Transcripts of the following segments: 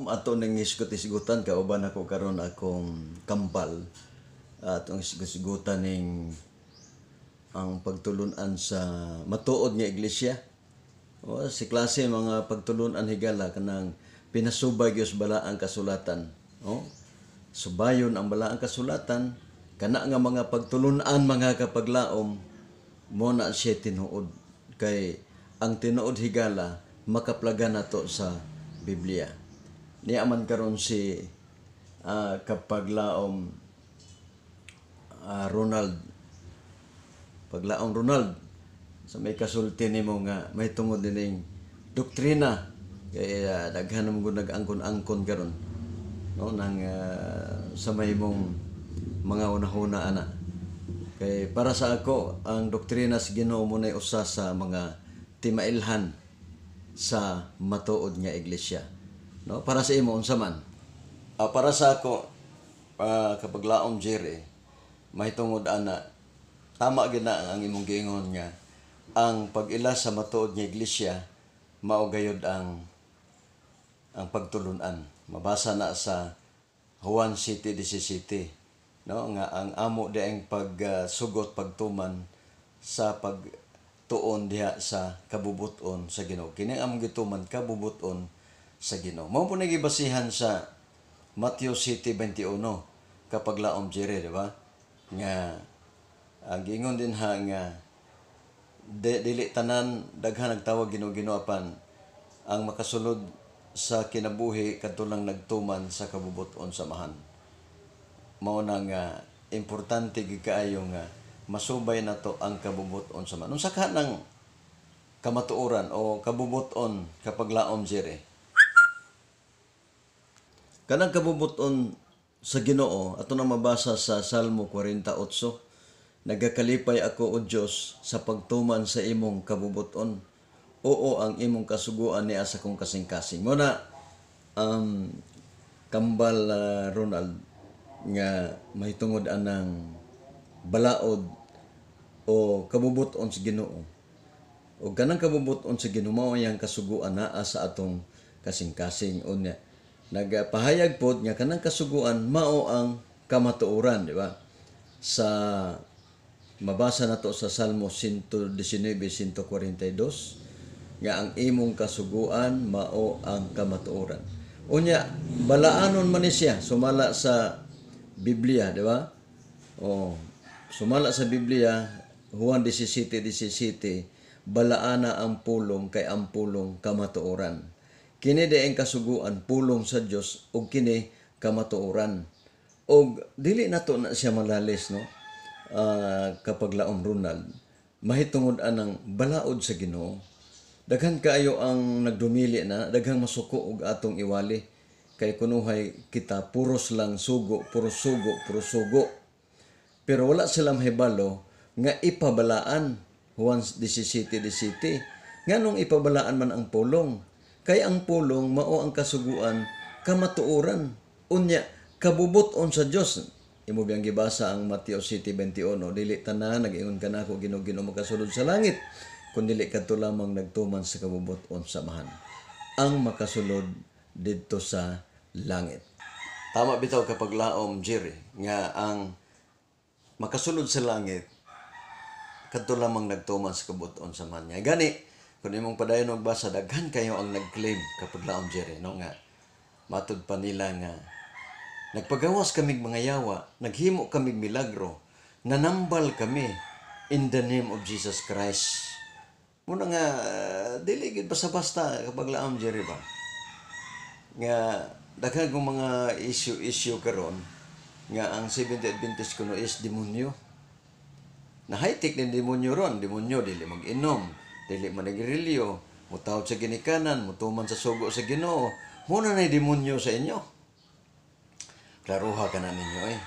Ato ning hisgot-hisgutan, kauban ako karon akong kambal, atong hisgot-hisgutan ning ang pagtulunan sa matuod nga iglesia. O, si klase mga pagtulunan, higala, kanang pinasubay gyud sa balaang kasulatan. O, subayon ang balaang kasulatan kana nga mga pagtulunan, mga kapaglaom, mo na siya tinuod, kay ang tinuod, higala, makaplagan nato sa Biblia. Niya man karon si kapaglaom Ronald, paglaom Ronald, sa may kasulti nimo nga may tungod dining doktrina, kay daghan naman gud nag-angkon-angkon karon, no, nang sa may mong mga unahuna ana. Kay para sa ako, ang doktrina sa Ginoo mo nay usa sa mga timailhan sa matuod nga iglesia, no? Para sa imo, unsa man? Para sa ako, kapaglaom Jerry, mahitungod ana, tama gid na ang imong giingon nga ang pag-ila sa matuod nga iglesia mao gayud ang pagtulunan. Mabasa na sa Juan 7:17, no, nga ang amo diang pagsugot, pagtuman sa pagtuon diha sa kabubuton sa Ginoo. Kini ang among gituman, kabubuton sa Ginoo. Mao po nagibasihan sa Matthew 7:21, kapag laom Jerry, di ba? Nga ang giingon din ha nga dili tanan, daghan nagtawag "Ginoo, Ginoo," apan ang makasulod sa kinabuhi kadto lang nagtuman sa kabubuton sa Amahan. Mao na nga importante gid kaayo nga masubay nato ang kabubuton sa Amahan. Unsa ka ng kamatuoran o kabubuton, kapag laom Jerry? Kanang kabubuton sa Ginoo, ato na mabasa sa Salmo 48: "Nagakalipay ako, o Dios, sa pagtuman sa imong kabubuton. Oo, ang imong kasuguan niya sa akong kasing-kasing." Mo na kambal Ronald, nga mahitungod anang balaod o kabubuton sa Ginoo. O kanang kabubuton sa Ginoo mao yang kasuguan naa sa atong kasing-kasing. Unya nagapahayag pod nga kanang kasuguan mao ang kamatuoran, di ba? Sa mabasa nato sa Salmo 119:142 nga ang imong kasuguan mao ang kamatuoran. Unya balaanon man ni siya sumala sa Biblia, di ba? O sumala sa Biblia, Juan 17:17, "Balaana ang pulong kay ang pulong kamatuoran." Kini di ang kasuguan, pulong sa Dios, ug kini kamatuoran. Og dili nato na siya malalis, no? Kapag laom Ronald, mahitungod anang balaod sa Ginoo. Daghan kaayo ang nagdumili na, daghang masuko og atong iwali kay kunuhay kita puros lang sugo, puros sugo, puros sugo. Pero wala sila mahibalo nga ipabalaan, Juan 17:17. Nganong ipabalaan man ang pulong? Kay ang pulong mao ang kasuguan, kamatuoran. Unya kabubuton sa Dios. Imo biyang gibasa ang Mateo 7:21, "Dili tanan nag-ingon kanako, 'Ginoo, Ginoo,' makasulod sa langit, kun dili kadto lamang nagtuman sa kabubuton sa Amahan ang makasulod didto sa langit." Tama bitaw, kapag laom Jerry, nga ang makasulod sa langit kadto lamang nagtuman sa kabubuton sa Amahan nga. Gani kung imong padayon og basa, daghan kayo ang nag-claim, kapag laom Jerry, no, nga matud pa nila nga nagpagawas kamig mga yawa, naghimo kamig milagro, nanambal kami in the name of Jesus Christ. Muna nga dili gid basta-basta, kapag laom Jerry ba, nga daghan kong mga issue-issue karon nga ang Seventh Adventist kuno is demonyo. Na high-tech ni demonyo ron, demonyo dili mag-inom, dili manigarilyo, mutawod sa ginikanan, mutuman sa sugo sa Ginoo. Muna na demonyo sa inyo. Klaruha ka na ninyo eh.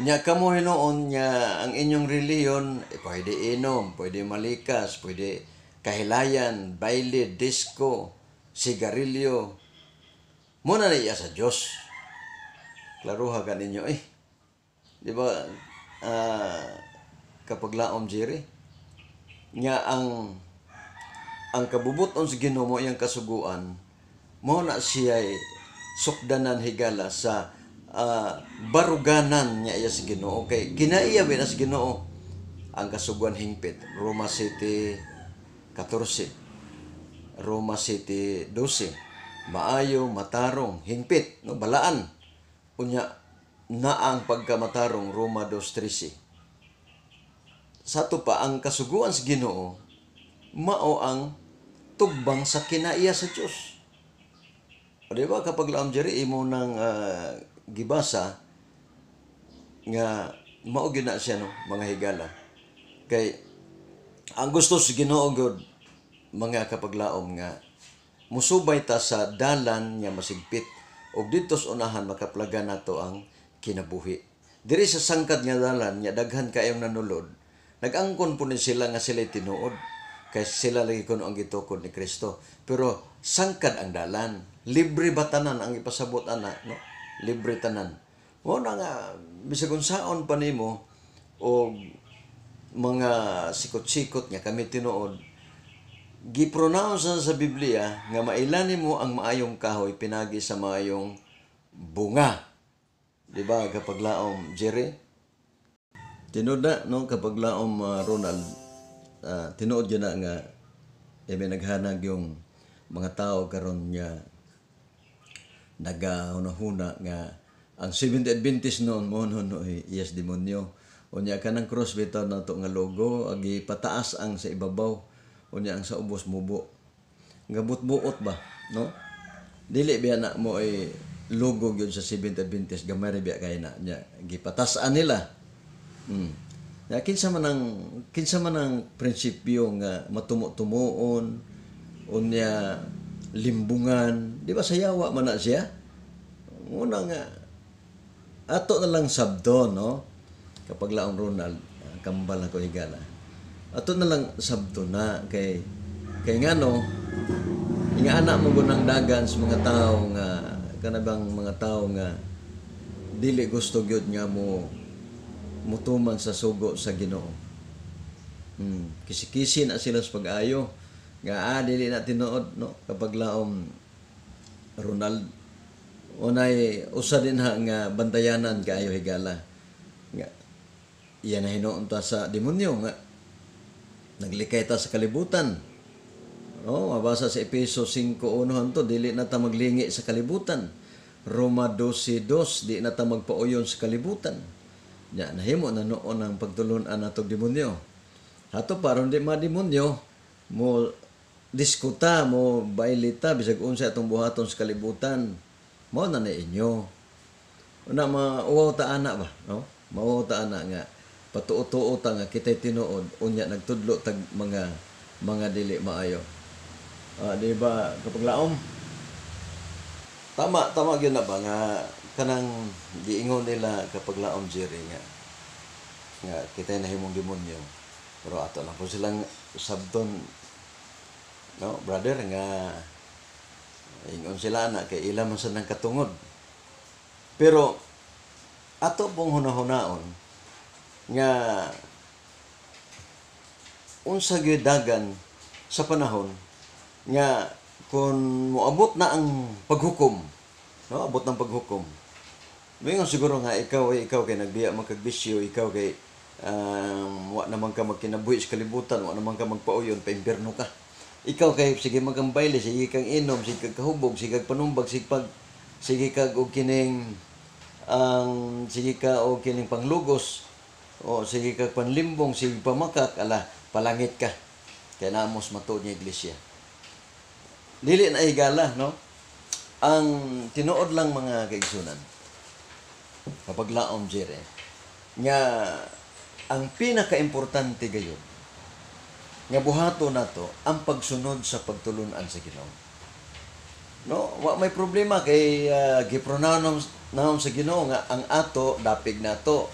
Nya kamo hinuon nga ang inyong reliyon, eh, pwede inom, pwede malikas, pwede kahilayan, baile, disco, sigarilyo. Muna na iya sa Diyos. Klaruha ka ninyo eh. Di ba, kapag laom Jerry, nga ang kabubuton sa Ginoo mo iyang kasuguan, mo na siya sukdanan, higala, sa baruganan niya iya sa Ginoo, kay kinaiya ba na sa Ginoo ang kasuguan hingpit. Roma 7:14, Roma 7:12, maayo, matarong, hingpit, no, balaan. Unya naa ang pagkamatarong, Roma 2:13. Sa ato pa, ang kasuguan sa Ginoo mao ang tugbang sa kinaiya sa Dios. O di ba, kapag laom, Jerry, imo nang gibasa nga mao gyud na siya, no, mga higala. Kay ang gusto sa Ginoo gud, mga kapaglaom, nga musubay ta sa dalan nga masigpit ug didto sa unahan makaplagan nato ang kinabuhi. Diri sa sangkad nga dalan nga daghan kayong nanulod, nag-angkon po ni sila nga sila tinuod kay sila lagi kuno ang gitukod ni Kristo. Pero sangkad ang dalan, libre ba tanan ang ipasabot ana, no? Libre tanan. Mao na nga bisag unsaon pa nimo og mga sikot-sikot nga kami tinuod, gipronounce na sa Biblia nga maila nimo ang maayong kahoy pinagi sa maayong bunga. Di ba, kapag laom, Jerry? Tinuod na, no, kapag laom, Ronald, tinuod yun na nga may naghanag yung mga tao karon nga nagahuna-huna nga ang Seventh Adventist noon mo no, no yes, demonyo. Unya kanang cross bitaw nato nga logo agi pataas ang sa ibabaw, unya ang sa ubos mubo nga buot ba, no? Dili biya na mo ay logo gyud sa Seventh Adventist, gamay ra biya kay na nya gipatas-an nila. Ya, kinsa man ang prinsipyo nga matumo-tumuon, unya limbungan, di ba sa yawa man na siya? Una nga ato na lang sabdo, no? Kapag laong Ronald, kambal ako higala. Ato na lang sabdo na kay kay ngano inga mo gunang dagan sa mga tao nga kanabang mga tao nga dili gusto gyud nga mo mutuman sa sugo sa Ginoo. Kisi-kisi na sila sa pag-ayo nga dili na tinuod, no, kapag laom Ronald. Unay usa din ha nga bantayanan kaayo, higala, nga iyan na hinuon ta sa demonyo nga naglikay ta sa kalibutan. No, mabasa sa Epeso 5:1 hanto, dili na ta maglingi sa kalibutan. Roma 12:2, di na ta magpauyon sa kalibutan. Ya, nahimo na noon ang pagtulun-an natog demonyo. Hato pa aron di mademonyo, mo diskuta, mo bailita bisag unsa atong buhaton sa kalibutan. Mao na na inyo. Una mauwaw ta ana ba, no? Mauwaw ta ana nga patuo-tuo ta nga kitay tinuod, unya nagtudlo tag mga dili maayo. Di ba, kapag laom? Tama, tama gyud na ba nga kanang giingon nila, kapag laom Jerry, nga nga kitay nahimong demonyo. Pero ato lang po silang sabton, no, brother, nga ingon sila na kay ila man sa nang katungod. Pero ato pong hunahunaon nga unsa gyud dagan sa panahon nga kung moabot na ang paghukom, no, abot ng paghukom. Mingon siguro nga ikaw ay ikaw kay nagbiya man kag bisyo, ikaw kay wa naman ka magkinabuhi sa kalibutan, wa naman ka magpauyon, paimbierno ka. Ikaw kay sige man kang baile, sige kang inom, sige kag kahubog, sige kag panumbag, sige kag og kining ang sige ka og kining panglugos, o sige kag panlimbong, sige pamakak, ala palangit ka. Kay namos matuod nga iglesia. Dili na higala, no? Ang tinuod lang, mga kaigsunan, kapag laom Jere, nga ang pinakaimportante gayud nga buhato nato ang pagsunod sa pagtulunan sa Ginoo. No, wa may problema kay gipronounce naon sa Ginoo nga ang ato dapig nato,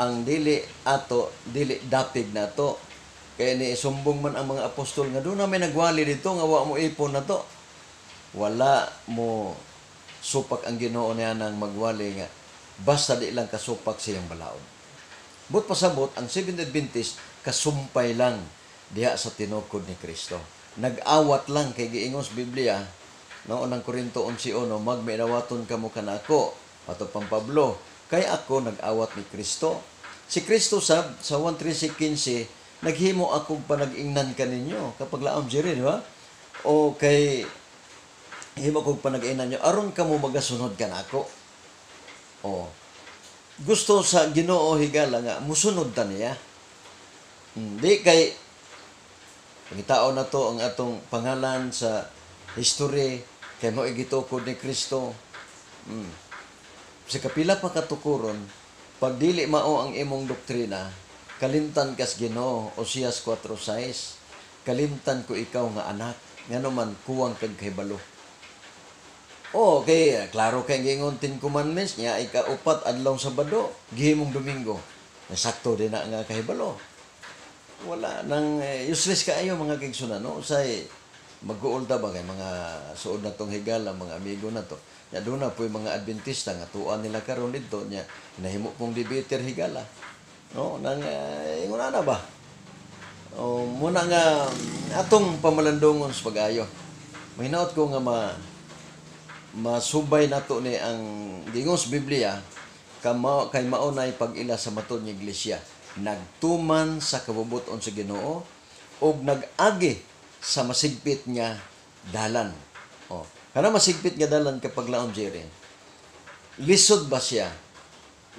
ang dili ato dili dapig nato. Kay ni isumbong man ang mga apostol nga doon na may nagwali dito nga wa mo ipon nato. Wala mo supak ang Ginoo niya nang magwali nga basta di lang kasupak siyang balaod. But pasabot ang Seventh Adventist kasumpay lang diha sa tinukod ni Kristo. Nag-awat lang kay giingon sa Biblia No, Unang Korinto 11:1, "Magmainawaton kamo kanako," ato pang Pablo, "kay ako nag-awat ni Kristo." Si Kristo sab sa 1:13-15, "Naghimo akong panag-ingnan kaninyo," kapag laom Jerry, di ba? O kay himo kog panag-ingnan nyo aron kamo magasunod kanako. O gusto sa Ginoo, higala, nga musunod ta niya. Di kay pangitaon na to ang atong pangalan sa history kay mao gitukod ni Kristo. Sa kapila pa katukuron, pag dili mao ang imong doktrina, kalimtan kas Ginoo. Oseas 4:6, "Kalimtan ko ikaw nga anak, ngano man kuwang kag kahibalo." Oh, kay klaro kay giingon Ten Commandments niya, ika-upat adlaw Sabado, gihimong Domingo. Sakto din na nga kahibalo. Wala nang useless kaayo, mga kaigsunan, no? Usay mag-uol ta ba kay mga suod na tong higala, mga amigo na to. Nya doon na po'y mga Adventista nga tuan nila karon didto nya nahimo pong debater, higala. No, nang ingon na ba? O muna nga atong pamalandungon sa pag-ayo. Mahinaot ko nga masubay nato ni ang giingon sa Biblia kama, kay mao nay pag-ila sa matod ng iglesia, nagtuman sa kabubut-on sa Ginoo ug nag-agi sa masigpit nga dalan. Oh, kana masigpit nga dalan, kapag laom Jerry. Lisod ba siya?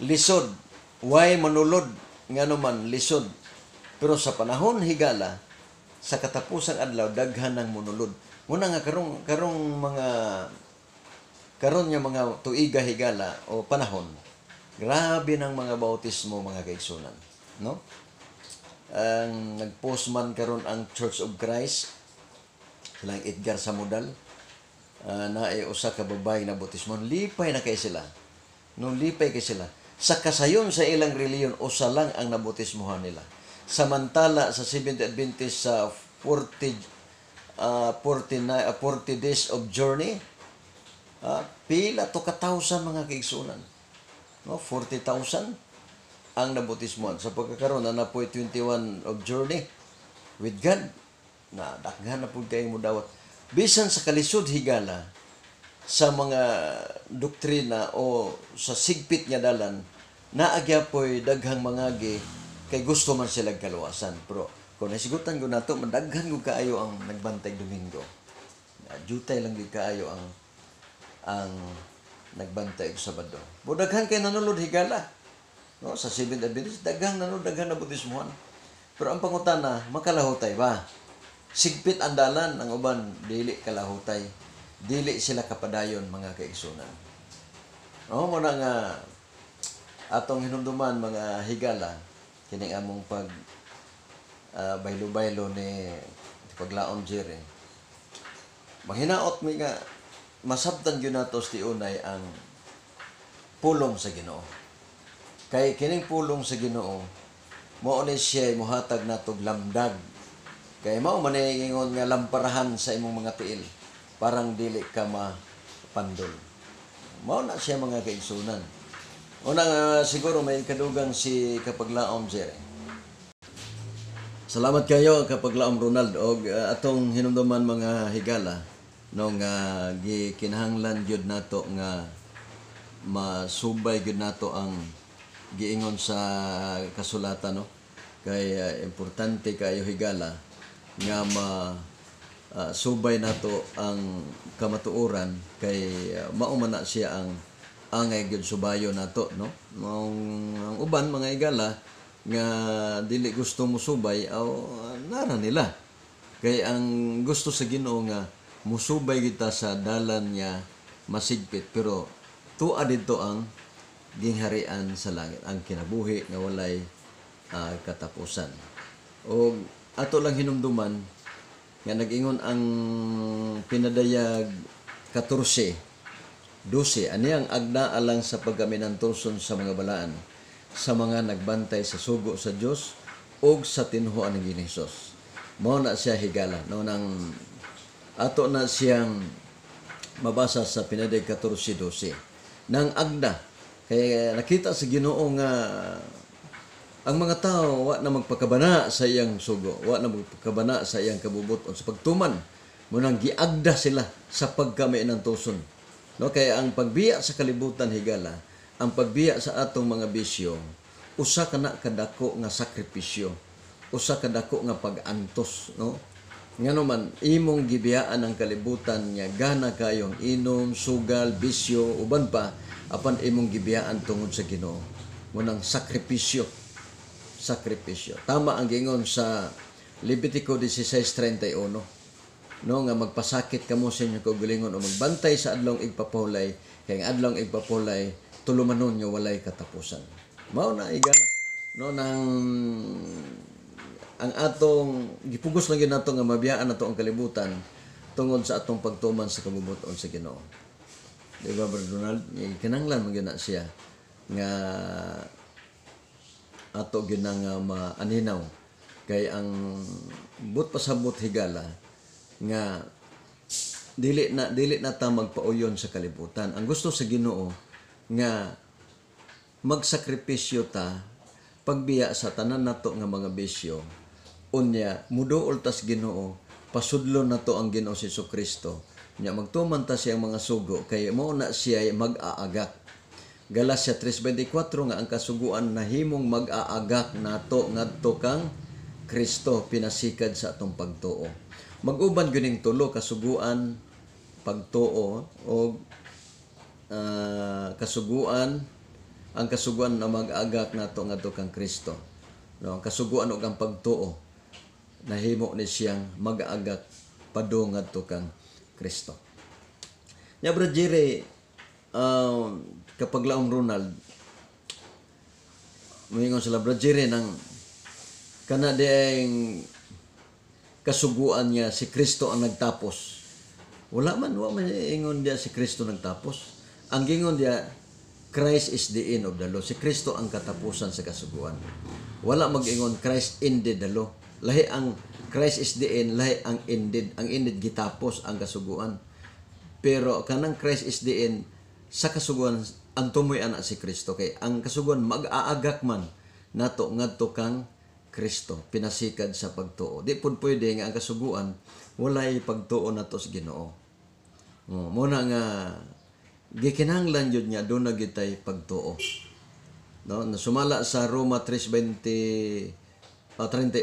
Lisod. Why manulod, ngano man lisod. Pero sa panahon, higala, sa katapusang adlaw daghan ng munulod. Muna nga karong karong mga karon nga mga tuiga, higala, o panahon, grabe ng mga bautismo, mga kaigsunan, no? Ang nag-post man karon ang Church of Christ silang Edgar Samudal, naay usa ka babae na bautismo. Lipay na kay sila, no? Lipay kay sila. Sa kasayon sa ilang reliyon, usa lang ang nabautismohan nila, samantala sa Seventh Adventist, sa 49, 40 days of journey, pila to ka thousand, mga kaigsunan, no? 40,000 ang nabautismohan. Sa pagkakaroon na napoy 21 of journey with God na daghan na pud kayong mudawat. Bisan sa kalisod, higala, sa mga doktrina o sa sigpit nga dalan, naagyapoy daghang mangagi kay gusto man sila kaluwasan. Pero kung nasigutan ko nato, madaghan ko kaayo ang nagbantay Domingo. Jutay lang gid kaayo ang nagbantay og Sabado. Pero daghan kay nanulod, higala. No, sa Seventh Adventist, daghang nanulod, daghan na bautismohan. Pero ang pangutana, makalahutay ba? Sigpit ang dalan, ang uban dili kalahutay. Dili sila kapadayon, mga kaigsunan. No, mo na nga atong hinumduman, mga higala, kining among pag baylo-baylo ni paglaom Jerry. Mahinaot mi nga masabtan gyud nato sa tiunay ang pulong sa Ginoo. Kay kining pulong sa Ginoo, mao ni siya mohatag natog lamdag. Kay mao man ni ingon nga lamparahan sa imong mga tiil, parang dili ka mapandol. Mao na siya, mga kaigsunan. Una nga siguro may kadugang si Kapaglaom Jerry. Salamat kayo, Kapaglaom Ronald, og atong hinumduman, mga higala, no, nga gikinahanglan gyud nato nga masubay gyud nato ang giingon sa kasulatan, no, kay importante kayo, higala, nga ma subay nato ang kamatuoran kay mao man na siya ang angay gyud subayo nato, no? Maong ang uban, mga higala, nga dili gusto musubay aw nara nila, kay ang gusto sa Ginoo nga musubay kita sa dalan niya masigpit, pero tua didto ang gingharian sa langit, ang kinabuhi nga walay katapusan. O ato lang hinumduman nga nag-ingon ang Pinadayag 14:12, "Ani ang agna alang sa pagkaminantuson sa mga balaan, sa mga nagbantay sa sugo sa Dios ug sa tinhuan ng Ginoong Hesus." Mao na siya, higala, no? Nang ato na siyang mabasa sa Pinadayag 14:12 nang agna, kay nakita sa Ginoo nga ang mga tao wa na magpakabana sa iyang sugo, wa na magpakabana sa iyang kabubut-on sa pagtuman. Munang giagda sila sa pagkamainantuson. No, kaya ang pagbiya sa kalibutan, higala, ang pagbiya sa atong mga bisyo, usa ka na kadako nga sakripisyo, usa ka dako nga pag-antos, no? Ngano man imong gibiyaan ang kalibutan nga gana kayong inom, sugal, bisyo, uban pa, apan imong gibiyaan tungod sa Ginoo. Munang sakripisyo. Sakripisyo. Tama ang gingon sa Levitico 16:31, no, nga magpasakit kamo sa inyong kaugalingon o magbantay sa Adlong Igpapahulay, kay ang Adlong Igpapahulay tulumanon nga walay katapusan. Mao na, higala, no, nang ang atong gipugos lang gyud nato nga mabiyaan nato ang kalibutan tungod sa atong pagtuman sa kabubut-on sa Ginoo. Di ba, Brother Donald? Kinahanglan man gyud na siya nga ato gyud na nga maaninaw, kay ang but pasabot, higala, nga dili na ta magpauyon sa kalibutan. Ang gusto sa Ginoo nga magsakripisyo ta pagbiya sa tanan nato nga mga bisyo, unya muduol tas Ginoo, pasudlon nato ang Ginoo si Kristo, nya magtuman ta siyang mga sugo, kay mao na siya mag-aagak. Galacia 3:24, nga ang kasuguan nahimong mag-aagak nato ngadto kang Kristo pinasikad sa atong pagtuo. Mag-uban gyud ning tulo: kasuguan, pagtuo o kasuguan, ang kasuguan na mag-agak nato ngadto kang Kristo. No, ang kasuguan ug ang pagtuo nahimo ni siyang mag-agak padung ngadto kang Kristo. Nya, Bro Jerry, kapag laong Ronald, moingon sila, Bro Jerry, nang kana ding kasuguan niya si Kristo ang nagtapos. Wala man, wa man ingon diya si Kristo nagtapos. Ang gingon diya, "Christ is the end of the law." Si Kristo ang katapusan sa kasuguan. Wala mag-ingon "Christ ended the law." Lahi ang "Christ is the end", lahi ang "ended". Ang "ended", gitapos ang kasuguan. Pero kanang "Christ is the end" sa kasuguan, ang tumoy ana si Kristo, kay ang kasuguan mag-aagak man nato ngadto kang Kristo pinasikad sa pagtuo. Di pud pwede nga ang kasuguan walay pagtuo nato sa Ginoo. Oh, mo na nga gikinahanglan jud nga doon na gyud tay pagtuo. No, nasumala sa Roma 3:20 31,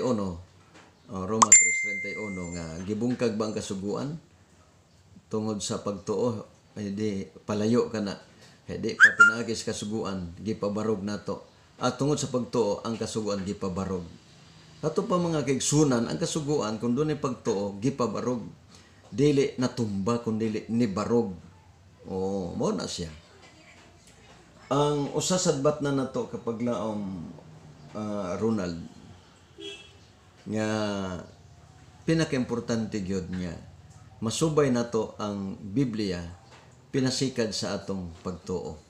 Roma 3:31, nga gibungkag ba ang kasuguan tungod sa pagtuo? Ay di palayo ka na, kay di pa pinaagi sa kasuguan gipabarog nato. At tungod sa pagtuo ang kasuguan gipabarog. Ato pa, mga kaigsunan, ang kasuguan, kung dunay pagtuo, gipabarog, dili natumba kun dili nibarog. Oh, mo na siya. Ang usa sa bat na nato kapag laom Ronald, nga pinakaimportante gyud nga masubay nato ang Biblia pinasikad sa atong pagtuo,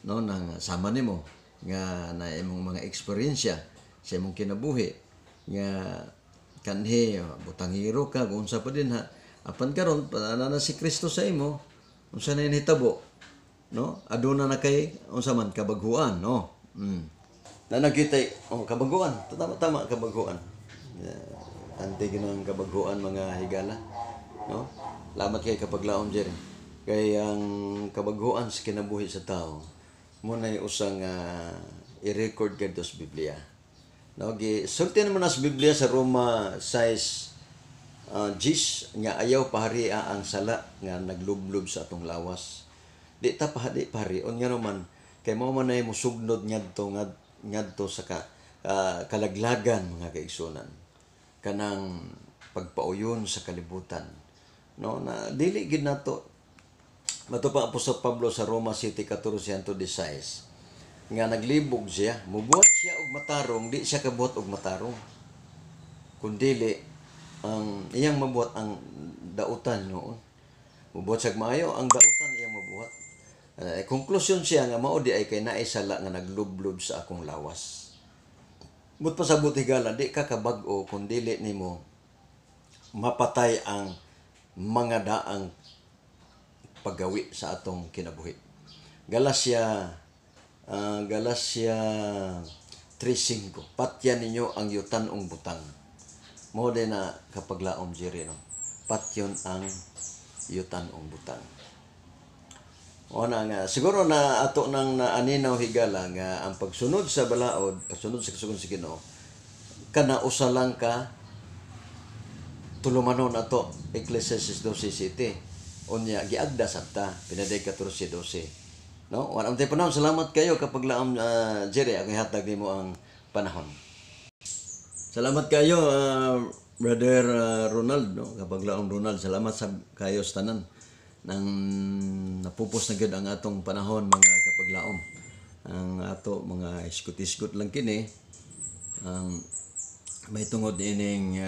no, nang sama nimo nga na imong mga eksperyensya sa imong kinabuhi nga kanhi butangiro ka, kung unsa pa din ha, apan karon na na si Kristo sa imo, unsa na nahitabo, no? Aduna na kay unsa man kabaghuan, no? Na nakita, oh, kabaghuan, tama, tama, kabaghuan. Yeah. Ante ginang kabaghuan, mga higala, no? Lamat kay kapag laom, Jerry, kay ang kabaghuan sa kinabuhi sa tao mo na usang i-record kadto sa Biblia, no? Gi sulti naman na sa Biblia sa Roma 6 Gis nga ayaw paharia ang sala nga naglublob sa atong lawas. Di ta pahadi paharion nga naman kay mao man ay musugnod ngadto ngadto sa kalaglagan, mga kaigsunan, kanang pagpauyon sa kalibutan, no, na dili gid nato mato pa. Apostol Pablo sa Roma 7:14-16 nga naglibog siya, mubuhat siya og matarong, di siya kabuhat og matarong, kundili ang iyang mabuhat ang dautan noon. Mubuhat siya maayo, ang dautan iyang mabuhat. Konklusyon siya nga mao di ay kay naay sala nga naglublob sa akong lawas. But pasabot, higala, di ka kabag-o kung dili nimo mapatay ang mga daang paggawi sa atong kinabuhi. Galacia 3:5, "Patyan ninyo ang yutan-ong butang." Mo din na kapag laom, Jerry, no? Patyon ang yutan-ong butang. O na nga siguro na ato nang naaninaw, higala, nga ang pagsunod sa balaod, pagsunod sa kasugon sa Ginoo, kana usa lang ka tulumanon ato, Ecclesiastes 12:7. Unya giagda sabta pinaday 14:12, no? Wala man panahon. Salamat kayo, kapaglaom Jerry. Ako ihatag nimo ang panahon. Salamat kayo, Brother Ronald, no? Kapaglaom Ronald, salamat sa kayo sa tanan. Nang napupos na gyud ang atong panahon, mga kapaglaom. Ang ato mga iskut-iskut lang kini ang may tungod ining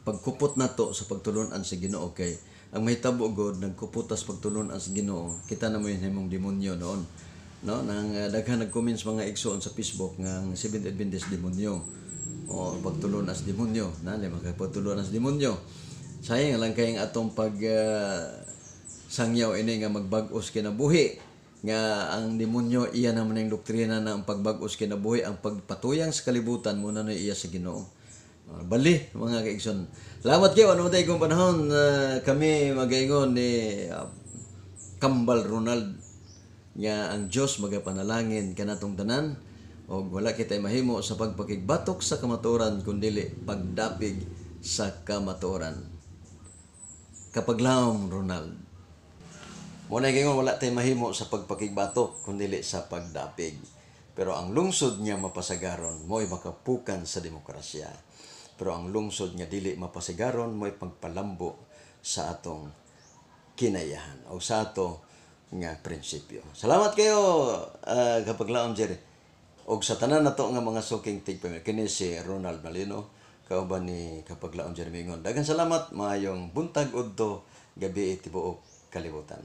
pagkupot nato sa pagtulunan sa Ginoo, kay ang mahitabo god, nagkupot tas pagtulunan sa Ginoo, kita na mo yun himong demonyo noon, no? Nang daghan nag-comments, mga igsoon, sa Facebook nga ang Seventh Adventist demonyo o pagtulunan sa demonyo na makapagtulunan sa demonyo. Sayang lang kay ang atong pag sangyaw ini nga magbag-os kinabuhi, nga ang demonyo iya naman ang doktrina na ang pagbag-os kinabuhi, ang pagpatuyang sa kalibutan mo na iya sa Ginoo. Bali, mga kaigsoon. Salamat kayo. Ano tayo kung panahon, kami magaingon ni Kambal Ronald nga ang Dios magapanalangin kanatong tanan og wala kitay mahimo sa pagpakigbatok sa kamatuoran kundili pagdapig sa kamatuoran. Kapaglaom Ronald. Mo na ingon, wala tay mahimo sa pagpakigbatok kundili sa pagdapig. Pero ang lungsod nga mapasagaron mo'y makapukan sa demokrasya. Pero ang lungsod nga dili mapasigaron mo'y pagpalambo sa atong kinayahan o sa ato nga prinsipyo. Salamat kayo, kapaglaom Jerry. Og sa tanan nato nga mga suking tigpamilya, kini si Ronald Malino kauban ni kapaglaom Jeremy Ingon. Daghang salamat, maayong buntag udto gabi, tibuok kalibutan.